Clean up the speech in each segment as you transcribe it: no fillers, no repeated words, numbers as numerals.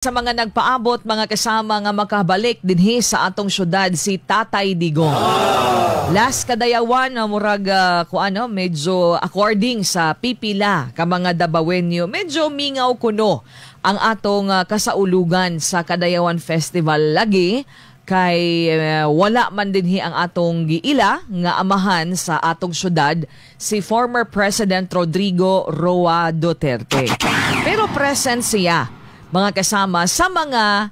Sa mga nagpaabot, mga kasama, nga makabalik dinhi sa atong syudad si Tatay Digong. Last kadayawan na murag kung ano, medyo according sa pipila ka mga Dabawenyo, medyo mingaw kuno ang atong kasaulugan sa Kadayawan Festival lagi kay wala man dinhi ang atong giila nga amahan sa atong syudad, si former President Rodrigo Roa Duterte. Pero present siya, mga kasama, sa mga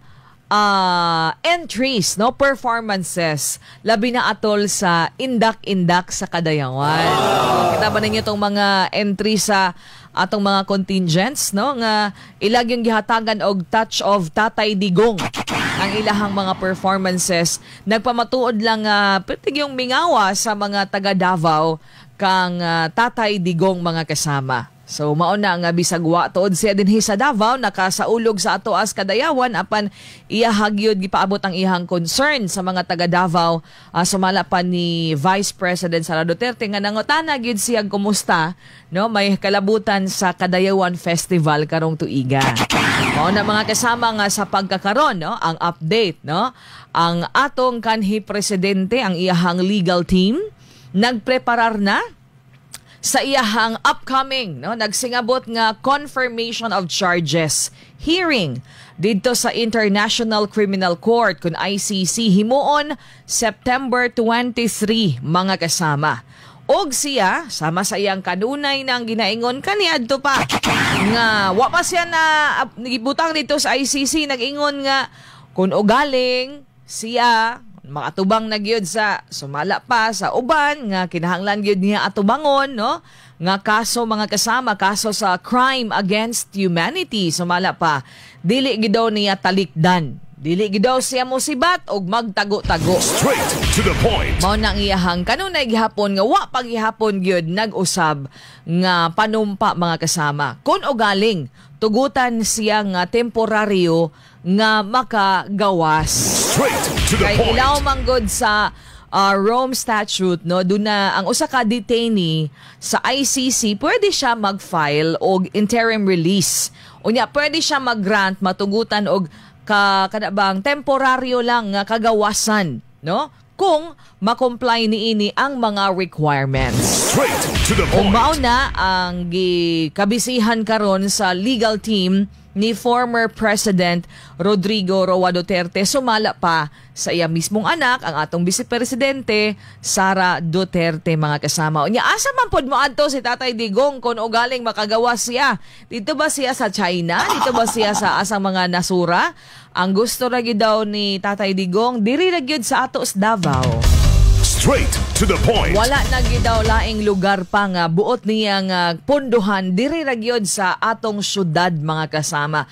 entries, no, performances, labi na atol sa Indak-Indak sa Kadayawan. Kita ba ninyo itong mga entries sa atong mga contingents, no, nga ilag yung gihatagan og touch of Tatay Digong ang ilahang mga performances? Nagpamatuod lang pwede yung mingawa sa mga taga Davao kang Tatay Digong, mga kasama. So mao na nga bisag wa tuod siya dinhi sa Davao nakasaulog sa ato as Kadayawan, apan iya gyud gipaabot ang iyang concern sa mga taga Davao, sumala pa ni Vice President Sara Duterte nga nangutana gyud siya kumusta, no, may kalabutan sa Kadayawan Festival karong tuiga. Mao na, mga kasama, nga sa pagkakaron, no, ang update, no, ang atong kanhi presidente, ang iyahang legal team, nagpreparar na sa iyahang upcoming, no, nagsingabot nga confirmation of charges hearing didto sa International Criminal Court kun ICC, himuon September 23, mga kasama. Og siya sama sa iyang kanunay nang ginaingon kaniadto pa nga wa pa siya na gibutang dito sa ICC, nag-ingon nga kung ugaling siya makatubang na gyud sa sumala pa sa uban nga kinahanglan gyud niya atubangon, no, nga kaso, mga kasama, kaso sa crime against humanity, sumala pa dili gid daw niya talikdan, dili gid daw siya mosibat og magtago-tago. Straight to the point. Mao na ang iyahang kanunay gihapon nga wa paghihapon gyud nag-usab nga panumpa, mga kasama. Kung ugaling tugutan siya nga temporaryo nga makagawas. Straight to the Kay point. Ilaw manggod sa Rome Statute, no, doon na ang usa ka detainee sa ICC pwede siya mag-file og interim release. Unya pwede siya mag-grant, matugutan og ka kada bang temporaryo lang nga kagawasan, no, kung ma-comply niini ang mga requirements. Straight to the Ug point. Mao na ang gikabisihan karon sa legal team ni former President Rodrigo Roa Duterte sumala pa sa iya mismong anak, ang atong Vice Presidente Sara Duterte, mga kasama. Unya asa man pod moadto si Tatay Digong kung ugaling makagawas siya? Dito ba siya sa China? Dito ba siya sa asang mga nasura? Ang gusto ra gyud daw ni Tatay Digong, diri ra gyud sa ato sa Davao. Straight to the point. Wala na gyud daw laing lugar pa nga buot niya nga pondohan, diri ra gyud sa atong syudad, mga kasama.